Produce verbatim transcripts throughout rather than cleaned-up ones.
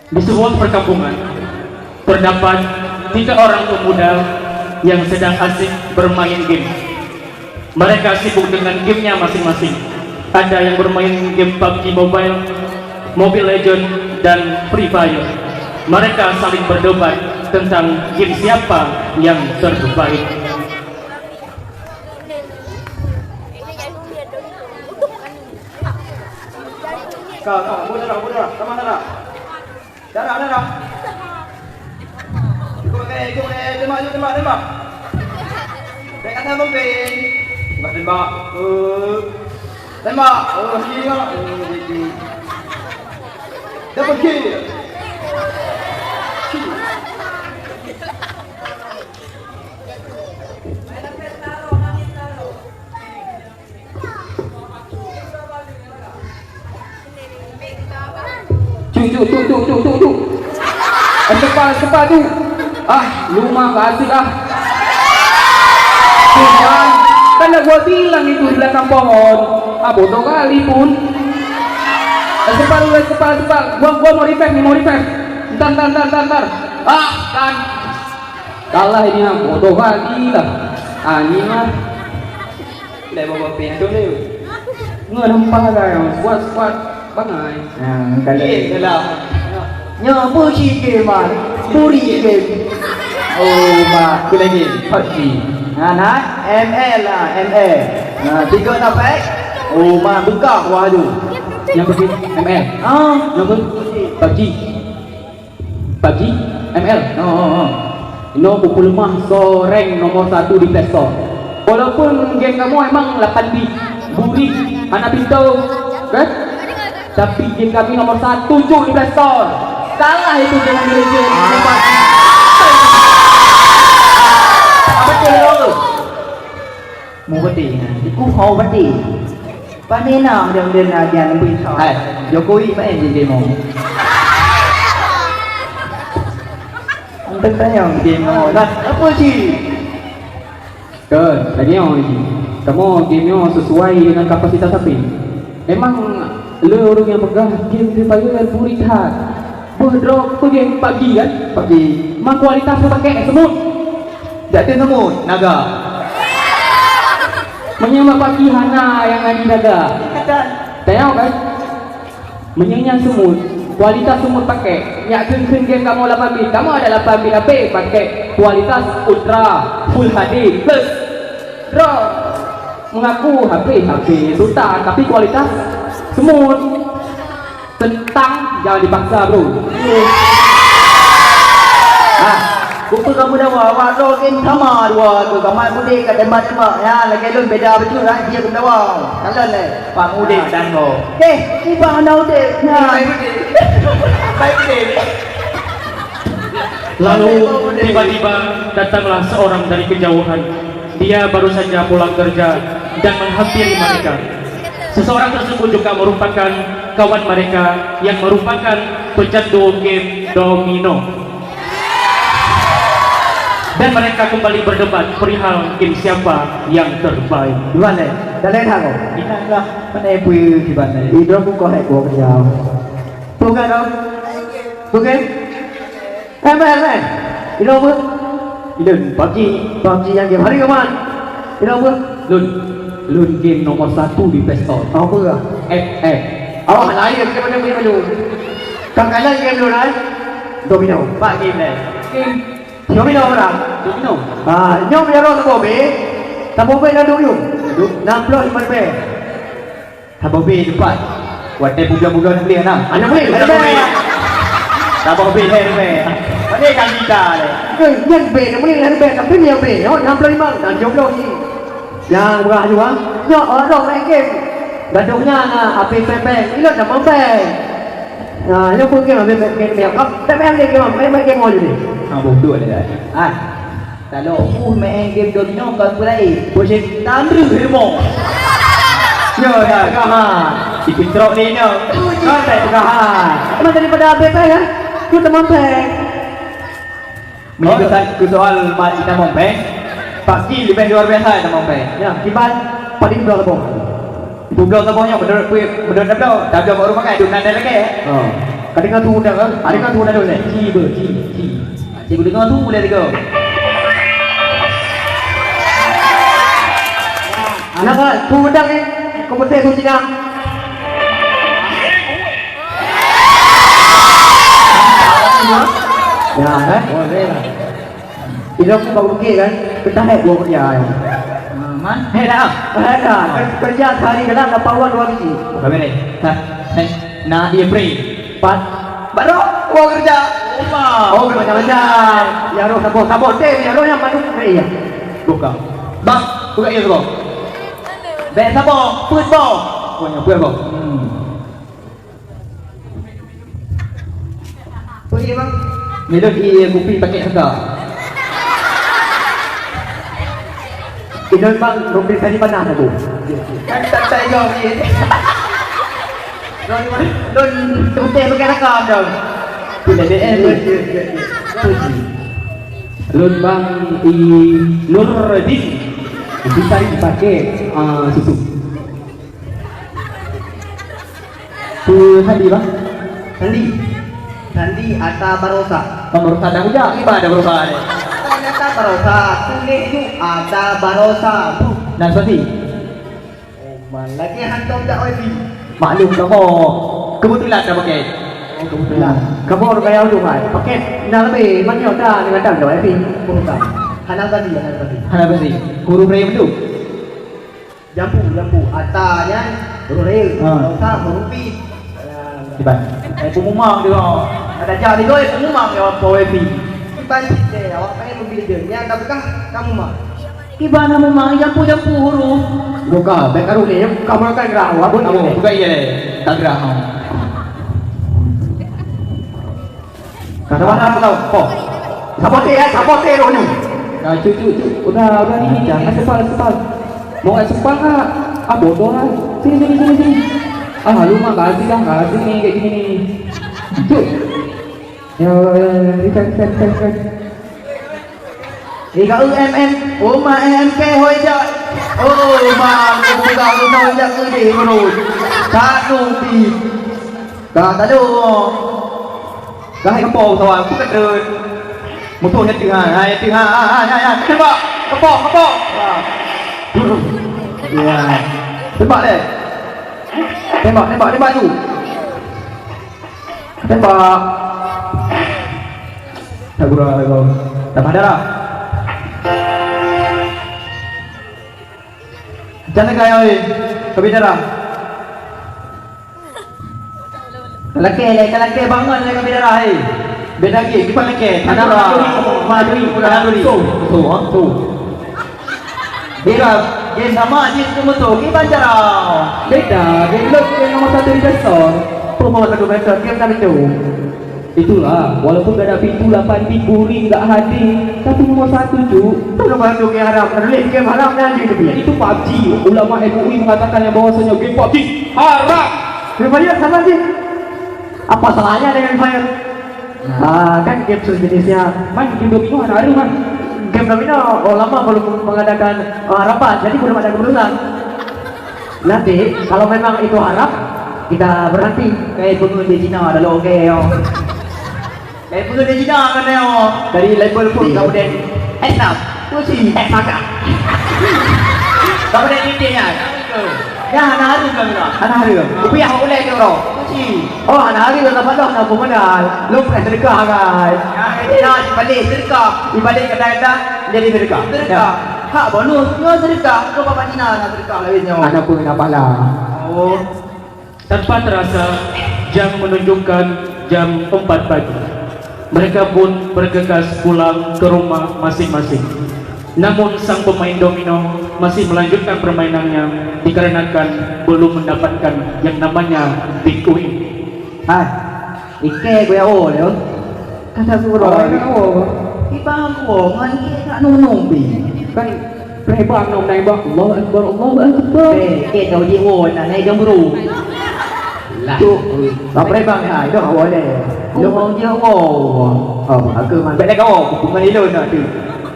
Di sebuah perkampungan, terdapat tiga orang pemuda yang sedang asik bermain game. Mereka sibuk dengan gamenya masing-masing. Ada yang bermain game PUBG Mobile, Mobile Legend, dan Free Fire. Mereka saling berdebat tentang game siapa yang terbaik. Ka, ka, buda dah, buda dah. Tamah dah. Darah, darah. Ikut, eh, ikut, eh, tembak, ikut, tembak, tembak. Baik kata pemimpin. Tembak, tembak. Eh, tembak. Oh, iya. Oh, gitu. Double kill. Cuk, cuk, cuk, cuk, cuk, cuk, cuk. Eh, sepah, sepah tu. Ah, lumah gak asik ah. Tuh, kan, kan dah gua bilang itu di belakang pohon. Ah, bodoh kali pun. Eh, sepah dulu, eh, sepah, sepah. Gua, gua mau revive nih, mau revive. Ntar, ntar, ntar, ntar, ntar. Ah, kan. Kalah ini ah, bodoh kali lah. Ah, ini mah. Lé bawa pintu ni. Ngon nampak lah, kuat-kuat bangai. Ha, kalau Iya, salah. Nyo apa si game man? Buri game. Oh, mak, aku lagi. PUBG. Ha, nah, M L lah, M L. Nah, tiga dapat. Oh, mak, buka wah tu. Yang pergi M L. Ah, Yang pergi PUBG. PUBG, M L. Oh, oh, oh. Inoe kupeuleumah soe rank nomor satu di Play Store. Walaupun game kamoe emang lapan bit, burik, hana pintoe, kan? Tapi game kami nomor satu cuk di Play Store. Kalah itu dengan Mobile Legends. Ah. Apa tu, lo? Mubeudeh, ha. Iku hau beudeh. Pane na model-model na ajan bui sa. Hai, Jokowi main di demo. Antek tanyong di demo. Lah, apa sih? Kan, tanyong ni. Kamu game nyoe sesuai dengan kapasitas sapi. Emang le ureueng nyang peugah game Free Fire burik that. Beuh droe peugah PUBG kan? PUBG. Ma kualitas pakai semut. Jak teuh semut, naga. Meunyoe mak PUBG hana nyang ngaji naga. Tanyong kan? Meunyoe nyan semut, kualitas semut pakai, nyak kheun-kheun game kamoe lapan bit, kamoe ada lapan bit habéh pakai kualitas ultra full H D plus. Droe mengaku habéh-habéh sultan, tapi kualitas semut. Tentang jangan dipaksa, bro. Ah, buku kamu dawa, awak droe game sama dua tu. Kamat mudik kat tembak-tembak. Ya, lagèe lôn beda beutôi lah, dia pun dawa. Kalon lé. Pak mudik dan ho. Eh, tiba anak udik. Nah. Baik mudik. Baik mudik. Lalu tiba-tiba datanglah seorang dari kejauhan. Dia baru saja pulang kerja dan menghampiri mereka. Seseorang tersebut juga merupakan kawan mereka yang merupakan pecandu game domino. Dan mereka kembali berdebat perihal game siapa yang terbaik. Gimana? Dah lain hal kau? Kita lah mana yang punya gimana? Idrop kau hai kau kerja. Bukan kau? Bukan? Eh, meh, meh. Ilôn peue? Ilôn PUBG. PUBG nyang game. Hari keuman? Ilôn peue? Lôn, lôn game nomor satu di Play Store. Apa? F F. Awak lain ke mana game lôn? Kang kalian game lôn, eh? Domino. Pak game lain. Game. Domino orang. Domino. Ah, nyoe meunyoe saboh bit, saboh bit ladôk yum. Ladôk. Enam puluh lima ribèe. Saboh bit teumpat. Watèe bulan-bulan boleh na. Anak boleh, boleh. Saboh bit, boleh. Boleh kan kita leh. Eh, nyan bit, boleh lah bit, tapi dia bit. Oh, enam puluh lima, dan tujuh puluh ni. Yang murah juga. Nyoe orang main game. Gaduh nyan, ah, api peng-peng. Ilôn dah main peng. Nah, nyoe pun game, api peng-peng. Peng-peng game, main, main game aja ni. Ah, bodoh ada. Ah. Kalau uh main game domino kon peue laén. Boh cit tamreuh rumoh. Yo dah peugah ha. Dipeutrok lé nyoe. Sampai peugah ha. Emang daripada abéh pèng kan? Ku tamong pèng. Meunyoe keu soal mat itamong pèng, pasti leubeh luar biasa itamong pèng. Ya, kiban paling dua leboh. Dua belas leboh nyoe beudôh, beudôh tabloe. Tabloe baru makai, dua belas lagèe. Oh. Ka deungoe su udang, ha? Ka deungoe su udang lé. Ci beu, ci, ci. Ci beu deungoe su lé tiga. Anak ka su udang ni. Kau beuteh su Cina. Ya, eh? Boleh lah. Ilong bak bukét kan, peutah hek buah kutia. Ah, man? Hek dah. Hek dah. Ker-, kerja sehari kadang dapat uang dua biji. Bukan boleh. Ha, hek. Nah, dia free. Pat. Baru uang kerja. Rumah. Oh, macam-macam. Ya roh saboh-saboh teh, ya roh yang manuk free ya. Bukan. Bang, buka ya saboh. Bek saboh, put boh. Oh, yang put boh. Hmm. Peue ié, Bang? Milon ié kupi paket harga. Ilon, Bang, rumpin tadi panas aku. Kan tak tak jawab ni. Lon, lon rumpin pakai rakam dah. Tidak ada, eh. Lon, Bang, i Nurdin. Bisa dipakai, ah, susu. Peue sandi, Bang? Sandi. Sandi ata barosa. Bang, barosa dah ujak, iba dah barosa ni. Ata, ata barosa, tuléh ju ata barosa. Nah, seperti. Oh, man, lagi hantom tak wifi. Maklum kamu. Kebetulan dah pakai. Oh, kebetulan. Kamu orang kaya dulu, kan? Pakai, nah, lebih, mana dah dengan dah wifi. Bukan. Hana tadi, hana tadi. Hana tadi. Huruf raya betul. Jampu, jampu. Ata nyan huruf raya. Ha. Barosa huruf pi. Iban. Eh, pengumang dia. Ada jadi doi pengumang dia apa wifi. Iban cit deh, awak pengen mobil dia. Nyan dah pegang kamu mah. Iban kamu mah jampu-jampu huruf. Buka, baik karu ni, kamu kan gerah, wabun Abu, ni. Buka iya deh. Tak gerah. Kata mana aku tahu? Oh. Sabote ya, sabote roh ni. Nah, cuk, cuk, cuk. Udah, udah ni, ni, ni. Jangan sepal, sepal. Mau nggak sepal nggak? Ah, bodoh lah. Sini, sini, sini, sini. Ah, lu mah kasih dah, kasih ni, kayak gini ni. Cuk. Ya Allah, ya Allah, ya Allah. Ikan, ikan, ikan, ikan. Iga U M M, Uma M K hoi jak. Oh, ma, buka rumah jak ke deh urut. Tak nuti. Dah tak ada. Dah hai kepong sawang, aku kata. Musuh nyetir ha, ha, nyetir ha, ha, ha, ha, ha. Tembak, kepong, kepong. Ha. Ya. Tembak deh. Tembak, tembak, tembak tu. Tembak. Tak gura kau. Tambah darah. Jangan gaya, oi. Kau bicara. Kalakeh lé, kalakeh bangon lé kami darah, hei. Beda lagi, kiban lagi. Ada orang. Maduri, maduri. So, so, ha, so. Beda, game sama jin tu betul. Kiban cara. Beda, game lo game nomor satu investor. Pun nomor satu investor, game kan itu. Itulah, walaupun gada pintu lapan bit guring nggak hadir, tapi nomor satu, Cuk. Itu nomor satu game haram. Ada game haram dan game. Itu pabji. Ulama M U I mengatakan yang bahwasanya game pabji haram. Game banyak sama sih. Apa salahnya dengan Fire? Nah. Ah, kan game sejenisnya. Man, game domino hana hareuem, Man. Game domino, oh, lama belum mengadakan, ah, rapat, jadi belum ada keputusan. Nanti, kalau memang itu haram, kita berhenti. Kayak pengen di Cina, ada lo oke, yo. Kayak pengen di Cina, kan, yo. Dari label pun, iya. Kamu deh. Eh, Sam. Kuci. Eh, Saka. Kamu deh, intinya. Ya, hana hareuem kami lah. Hana hareuem. Kupiah uleh je, bro. Kuci. Oh, hana hareuem, hana padah, hana pemodal. Lu pernah sedekah, guys. Ya, ya, dibalik sedekah. Dibalik kata-kata, jadi sedekah. Sedekah. Ya. Hak bonus, nyoe sedekah. Kau bapak Cina nak sedekah lain nyoe. Hana pun, hana pahala. Oh. Tanpa terasa, jam menunjukkan jam empat pagi. Mereka pun bergegas pulang ke rumah masing-masing. Namun sang pemain domino masih melanjutkan permainannya dikarenakan belum mendapatkan yang namanya big win. Hai, ikei gue oh leh. Kata guru. Oh, ini oh. Ibang guru ngan ikei tak nunung bi. Kan preman nong naik bak, Allahu Akbar, Allahu Akbar. Eh, ikei kau di oh nak naik jamburu. Lah. Tu, tak preman ha, itu awal deh. Lu mau dia oh. Oh, aku man. Bek kau, hubungan ilon nak tu.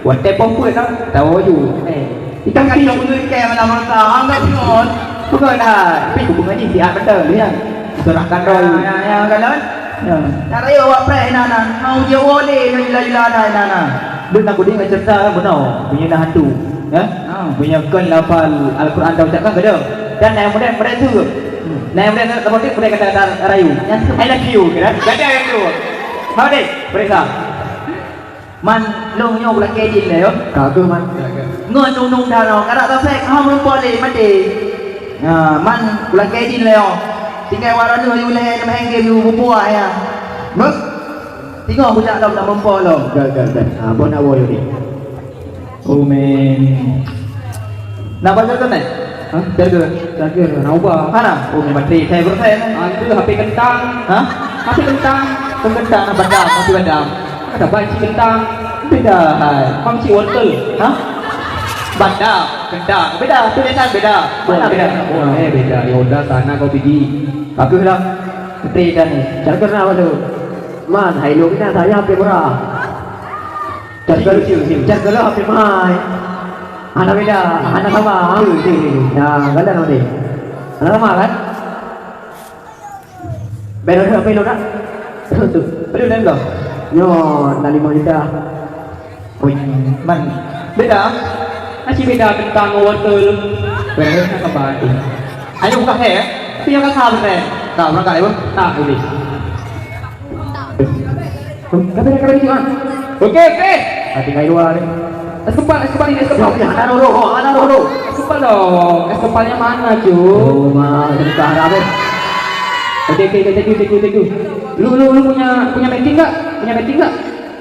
Watèe pom peuet na, tawoe ju. Eh, ikan kacang mengeut ikan malam rasa, anggap ingat. Bukan dah, tapi hubungan ni sihat betul, ya. Serahkan roh. Ya, ya, ya, galon. Nak rayeuk awak preh inan-inan, mau jeuet woe lé ngon jula-jula na inan-inan. Lôn na kudéng cerita kan bunoe, meunyoe na hantu, ya? Ha. Meunyoe kon lafal Al-Quran taucap kan, beutôi? Dan na nyang model, model tu. Na nyang model, model kata, kata rayu. I love you, kan? Jadi yang tu. Mau deh, periksa. Man, lôn nyoe kulakée idin lé, yo. Ka kheueh, Man. Ngon nung-nung danoe, karap tasek, ha, meureumpok lé, maté. Ha, Man, kulakée idin lé, yo. Tinggai waroe nyoe, yue lhée, nyoe main game, yue bubuah, ya. Meuh. Singoh kujak lom, na meureumpok lom. Gak, gak, gak. Ha, boh na woe, yo, ni. Oh, man. Na ba jaga, Nek? Hah? Jaga? Jaga, na uba. Hana? Oh, memang tri, saya berusai, Nek. Ah, itu H P kentang. Hah? H P kentang. Kentang, badam, H P badam. Ada banci kentang. Beda, hai. Banci wortel. Hah? Badam, kentang. Beda, tulisan beda. Oh, beda. Oh, eh, beda. Ya udah, sana kau pergi. Bagus lah. Tri dah ni. Cara kenal apa tu? Man, hai lu kita saya hampir murah. Cakap, cakap lah, Hafiz Mai. Hana beda, hana sama. Ya, galak nanti. Hana sama, kan? Beda ke apa yang lo nak? Betul, dah lo. Nyo, nak lima juta. Wih, Man. Beda? Aci beda kentang ngon wortel. Beda, nak kembali. Ayo buka, eh. Tapi yang kasar, betul. Tak, berangkat, ayo. Tak, boleh. Tapi dah kena tunjuk, ah. Okey, okey. Ah, tinggal dua ni. Es kepal, es kepal ni, es kepal. Ya, ada roh, ada roh. Es kepal dong. Es kepalnya mana, Cuk? Oh, ma, bentar, habis. Okey, okey, okey, thank you, thank you, thank you. Lu, lu, lu punya, punya meeting enggak? Punya meeting enggak?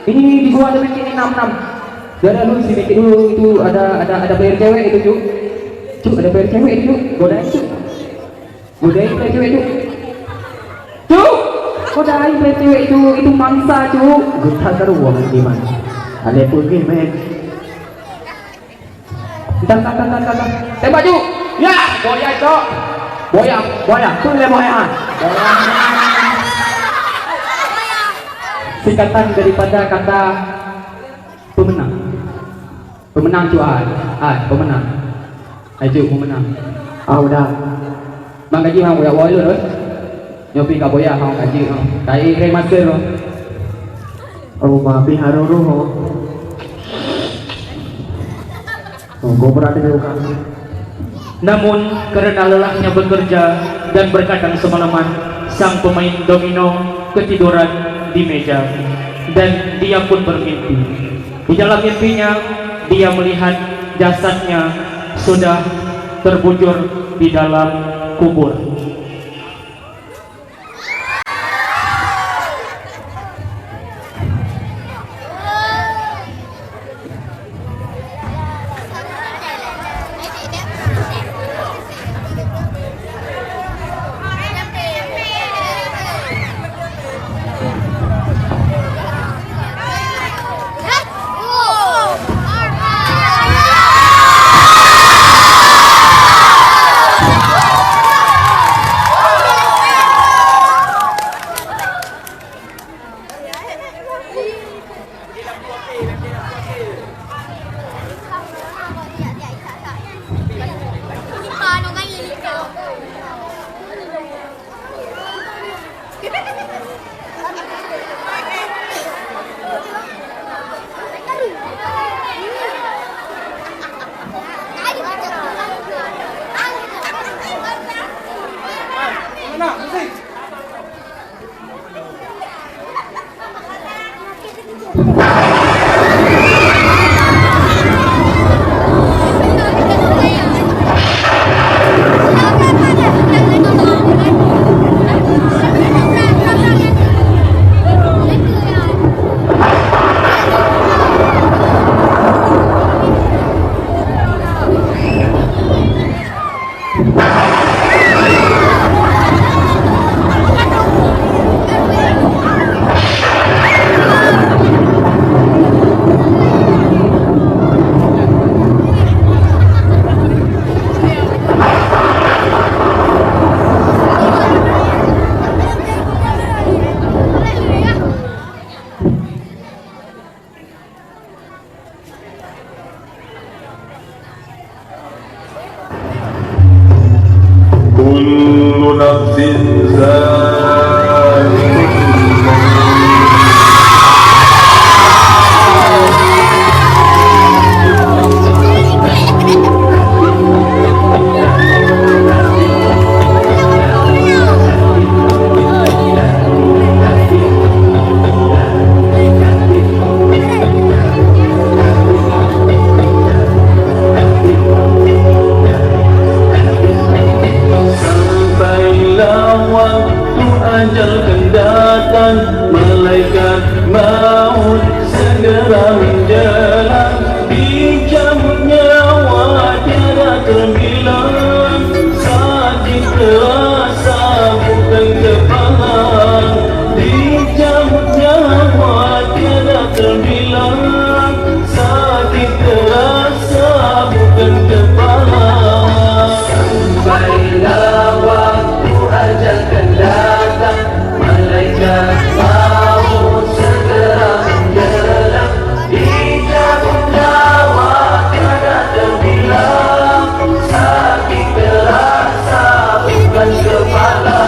Ini di gua ada meeting enam enam. Dah, dah, lu isi meeting dulu, itu ada, ada, ada player cewek itu, Cuk. Cuk, ada player cewek itu, Cuk. Godain, Cuk. Godain player cewek tu. Cuk! Godain player cewek tu, itu mangsa, Cuk. Geutak ka ruwah ni, Man. Alai peugah, man. Entar, entar, entar, entar, entar. Tembak, Cuk! Ya! Boya, Cuk! Boya, boya. Tu le boya. Singkatan daripada kata pemenang. Pemenang, Cuk, ai. Ai, pemenang. Ai, Cuk, pemenang. Ah, udah. Mang Gaji, mang, boya woe lôn, weh. Nyoe pih ka boya, mang Gaji, mang. Kai remaster, mang. Oh, ma pih harôh roh, oh. Oh, gobra deh, bukan. Namun, karena lelahnya bekerja dan berkadang semalaman, sang pemain domino ketiduran di meja, dan dia pun bermimpi. Di dalam mimpinya, dia melihat jasadnya sudah terbujur di dalam kubur. Maut segera menjelang, dicabut nyawa tiada terbilang. Sakit terasa bukan kepala, dicabut nyawa tiada terbilang. Sakit terasa bukan kepala. Sampailah waktu ajal akan datang, malaikat maut segera menjelang. Dicabut nyawa tiada terbilang, sakit terasa bukan kepala.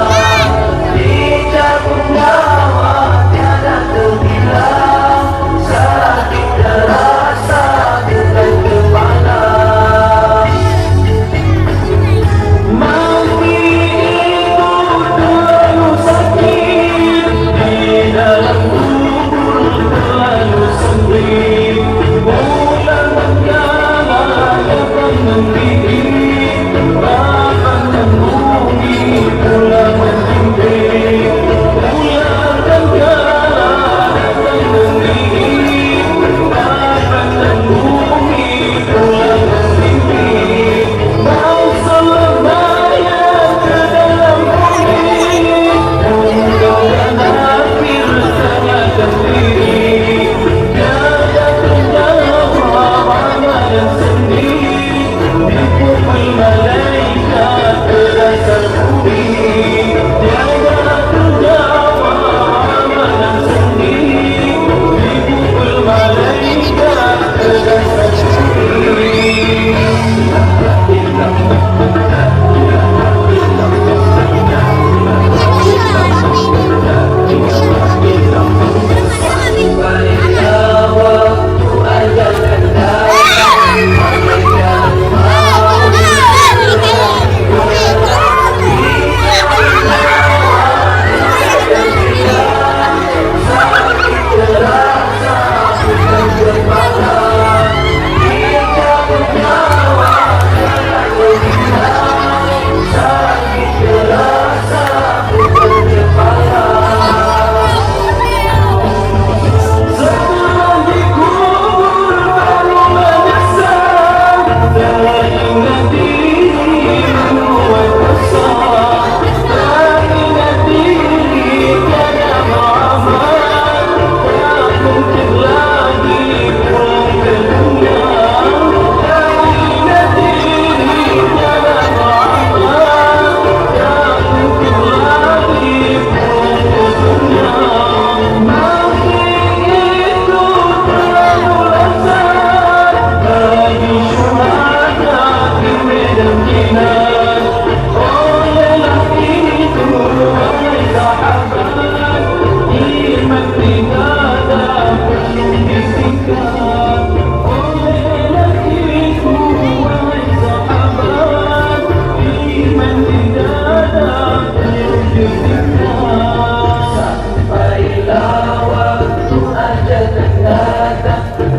Dicabut nyawa tiada terbilang, sakit terasa bukan kepala. Mati itu terlalu sakit, di dalam kubur terlalu sempit. Bulan manakala datang nanti, papan dan bumi pula menjemput. Bulan manakala datang nanti, papan dan bumi pula menjemput.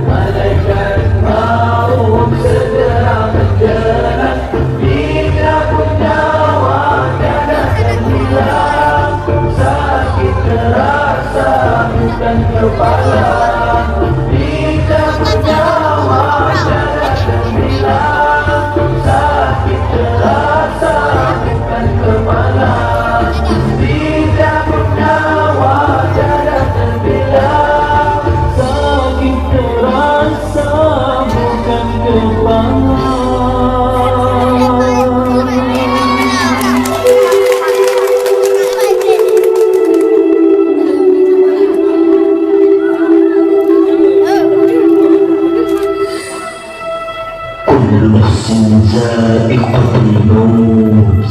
Malaikat maut segera menjelang, dicabut nyawa tiada terbilang. Sakit terasa bukan kepala, dicabut nyawa tiada terbilang. Sakit terasa bukan kepala, dicabut nyawa tiada terbilang. Sakit terasa bukan kepala. كل نفس ذائقة الموت.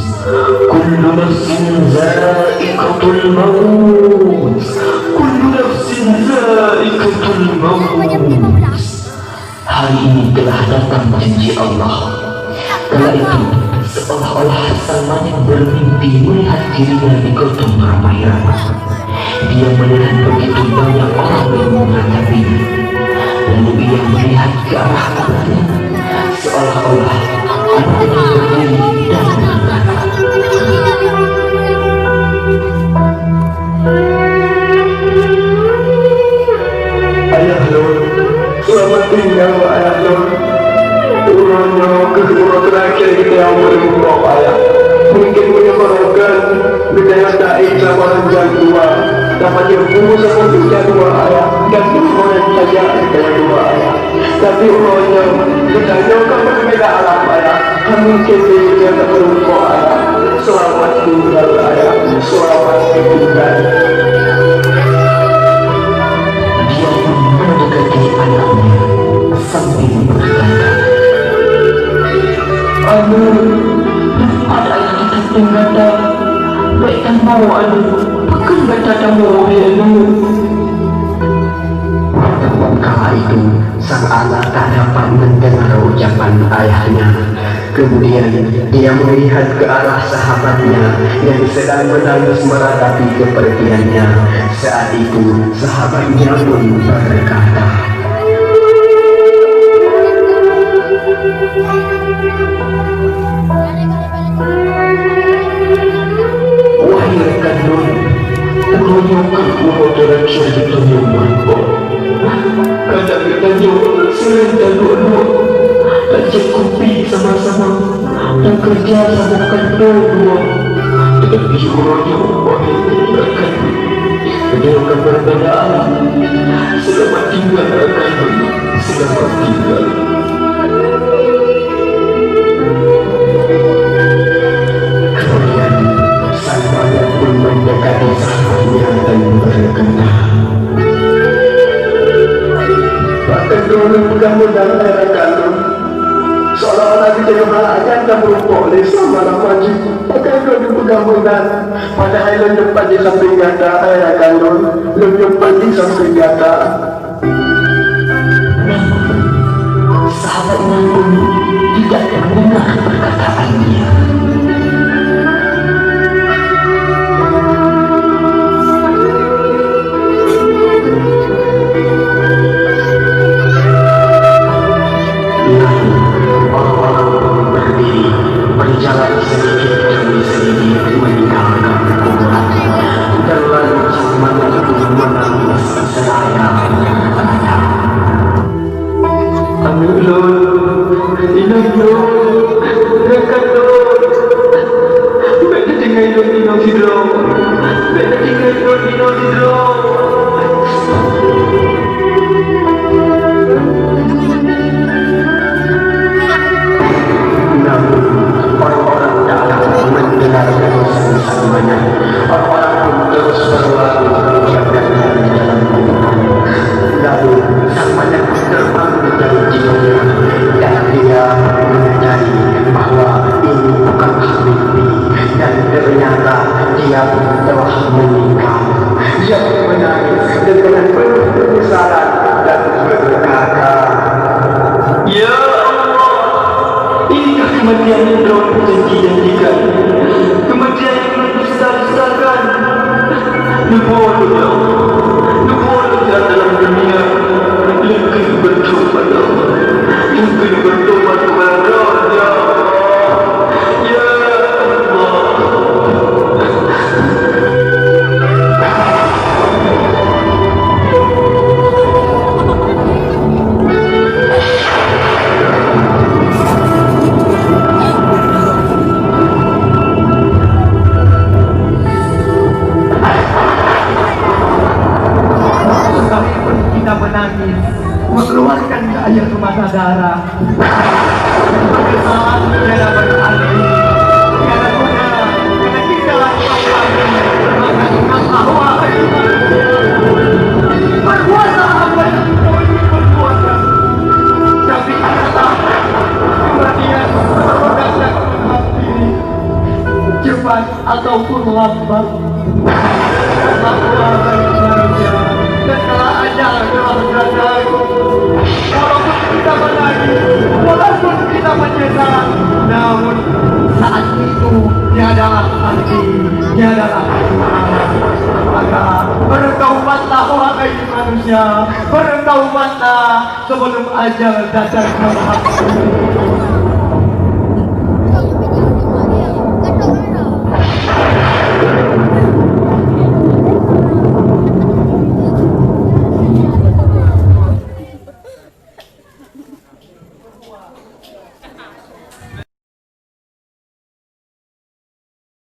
كل نفس ذائقة الموت. كل نفس ذائقة الموت. Hari ini telah datang janji Allah. Kala itu, seolah-olah sang manik bermimpi melihat dirinya digotong ramai-ramai. Dia melihat begitu banyak orang yang menghadapinya. Lalu ia melihat ke arah kamarnya, seolah-olah anaknya berdiri dan berkata, Nyang meurumpok ayah, mungken meunyoe barokon geutanyoe taék saboh reujang dua, tapajoh bumoe saboh reujang dua ayah, dan dua orang saja geutanyoe dua ayah. Tapi uroe nyoe geutanyoe ka beubeda alam ayah, hana mungken lé geutanyoe meurumpok ayah. Seulamat tinggal ayah, seulamat tinggal. Dia pun mendekati anaknya sambil berkata, "Aneuk, pat ayah gata tinggai? Bèk tamoe aneuk, pakon gata tamoe hai aneuk?" Kala itu, sang anak tak dapat mendengar ucapan ayahnya. Kemudian, dia melihat ke arah sahabatnya yang sedang menangis meratapi kepergiannya. Saat itu, sahabatnya pun berkata, "Wahai rakan lôn, uroe nyoe ka uroe teurakhir geutanyoe meurumpok. Kadang geutanyoe sering taluek-luek, tajép kupi sama-sama, takeureuja saboh kantô dua. Teutapi uroe nyoe, wahai rakan lôn, geutanyoe ka beubeda alam. Seulamat tinggai rakan lôn, seulamat tinggai." Kemudian, sang manyang pun mendekati sahabatnya dan berkata, "Pakon droeneuh peugah meunan, hai rakan lôn? Seolah-olah geutanyoe hana akan tameurumpok lé sama lama jih. Pakon droeneuh peugah meunan, padahai lôn nyoe di sampéng gata, hai rakan lôn. Lôn nyoe di sampéng gata." Namun, sahabatnya pun tidak mendengar perkataannya. Lalu, orang-orang pun berdiri, berjalan sedikit demi sedikit meninggalkan kuburan, dan lalu sang manyang pun menangis seraya berkata, "Aneuk lôn, inong lôn, rakan lôn, bèk neutinggai lôn inong sidroe, bèk neutinggai lôn inong sidroe." Namun, orang-orang tak dapat mendengar pesan sang manyang. Orang-orang pun terus berlalu meninggalkan dalam kuburan. Lalu, sang manyang pun terbang dari tidurnya, dan dia menyadari bahwa ini bukanlah mimpi, dan ternyata dia pun telah meninggal. Dia pun menangis dengan penuh penyesalan dan berkata, "Ya Allah, inikah kematian yang droe janji-janjikan? Kematian yang droe dusta-dustakan? Neubuet lôn, ya Allah, neubuet lôn dalam dunia, lôn keuneuk bertobat, ya Allah, lôn keuneuk bertobat keupada Droe, ya Allah, ya Allah." Kita menangis, mengeluarkan air mata darah. Penyesalan tiada berarti, tiada guna, karena kita lagi maka ingatlah, wahai manusia, perbuatlah apa yang engkau ingin perbuatkan. Tapi ingatlah, kematian selalu datang menghampiri, cepat ataupun lambat. Wahai manusia, tatkala ajal telah datang, walaupun kita menangis, walaupun kita menyesal, namun saat itu tiadalah arti, tiadalah makna. Maka bertaubatlah, wahai manusia, bertaubatlah sebelum ajal datang menghampiri.